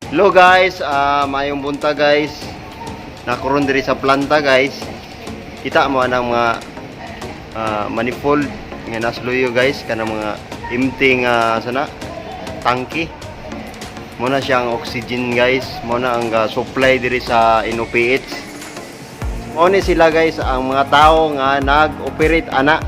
Hello guys, maayong buntag, guys. Naa ko ron diri sa planta, guys. Kita mo anang mga manifold nga nasluyo, guys, kanang mga empty nga sana tangki. Mao na siyang oxygen, guys. Mao na ang supply diri sa NOPH. Mao ni sila, guys, ang mga tao nga nag-operate ana.